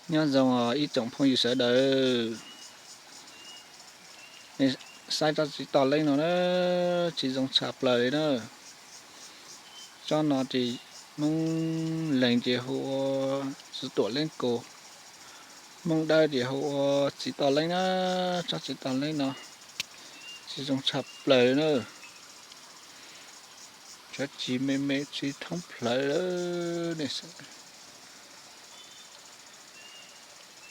Nyob zoo ib tsoom phooj ywg sawv daws, saib tsob txiv toj leeb no na, tsis zoo tshaj plaws li na. Tsob no ces Hmoob Leeg ces hu ua txiv tuam leeb kus, Hmoob Dawb ces hu ua txiv toj leeb na. Tsob txiv toj leeb no tsis zoo tshaj plaws li na. Tsis me me tsis thoob plawv.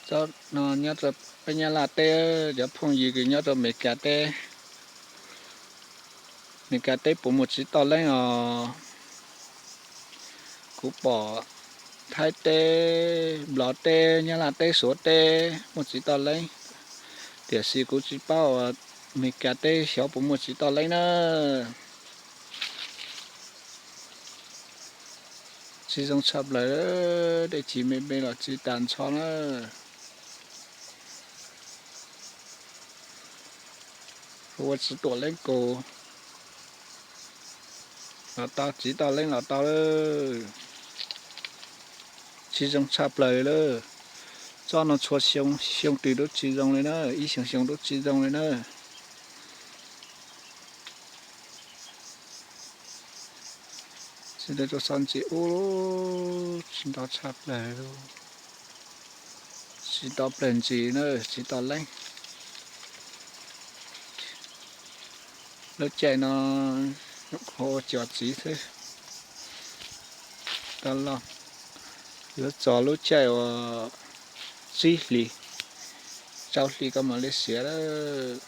Tsob no nyob rau peb Nyab Laj teb, cov phooj ywg kws nyob rau Amelikas teb, Amelikas teb puas muaj txiv toj leeb os? Kuv pom Thaib teb, Nplog teb, Nyab Laj teb, Suav teb muaj txiv toj leeb, tiam sis kuv tsis paub uas Amelikas teb xyov puas muaj txiv toj leeb na. Tsis zoo tshaj plaws, dej tsis me me los tsis tas ntsho na. Hu ua txiv tuam leeb kus los tau, txiv toj leeb los tau lawm. Tsis zoo tshaj plaws li lawm. Tsob no txhua xyoo twg lub tsis zoo li na, ib xyoo xyoo lub tsis zoo li na. Tsis tau rau xov ntxim ub, tsis nto tshaj plaws, tsis nto plaws ntsis na, txiv toj leeb. Lub caij no hu ua cov txiv xwb. Tau los yuav txog lub caij uas tsib hlis, rau hli koj mam li siav lawm.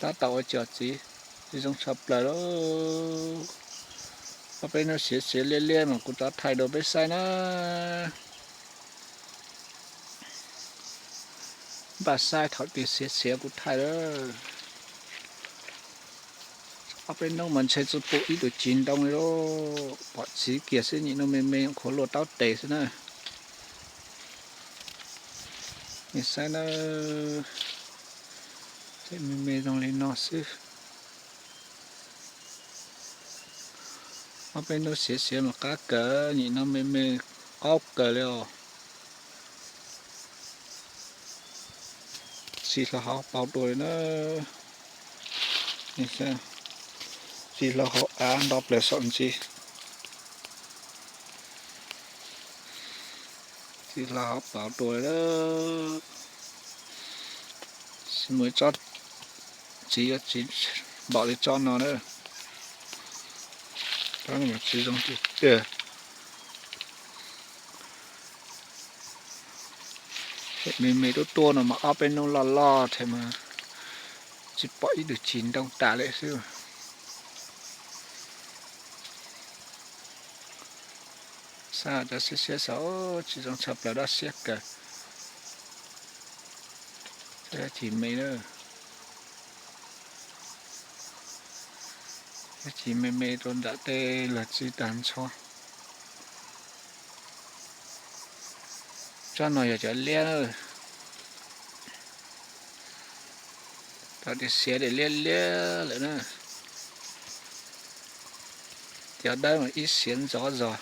Tab tom ua cov txiv, tsis zoo tshaj plaws lauj. Ob peb hnub siav siav liab liab mas kuv rov thaij dua peb saib na. Npaj saib thaum twg siav siav kuv thaij lawm. Ob peb hnub mas ntshe tsis pum ib tug txiv ntoo li lauj, pom txiv kiag xwb, nyuam qhuav me me qhuav luaj taub tes xwb na. Nej saib na, me me zoo li no xwb. Ob peb hnub siav siav mas qab kawg, nyuam qhuav me me qaub kawg li os. Txiv hlo hauv paus dua li na. Txiv hlo hauv av nto plaws saum ntsis. Txiv hlo hauv paus dua li na. Muaj ib tsob txiv yuav txiv npaum li tsob no na. Tsob no mas tsis zoo tiag tiag. Me me tuab tuab no mas ob peb hnub loj loj thiab mas tsis pom ib tug txiv ntoo tas li xwb. Saib cov siab siab saud, tsis zoo tshaj plaws, dab siab kawg. Tsis me na, tsis me me rau nram tej lawm tsis tas ntsho. Tsob no yog cov liab na. Tau tias siav dej liab liab lawm na. Cov dawb mas ib siav ntxov zog.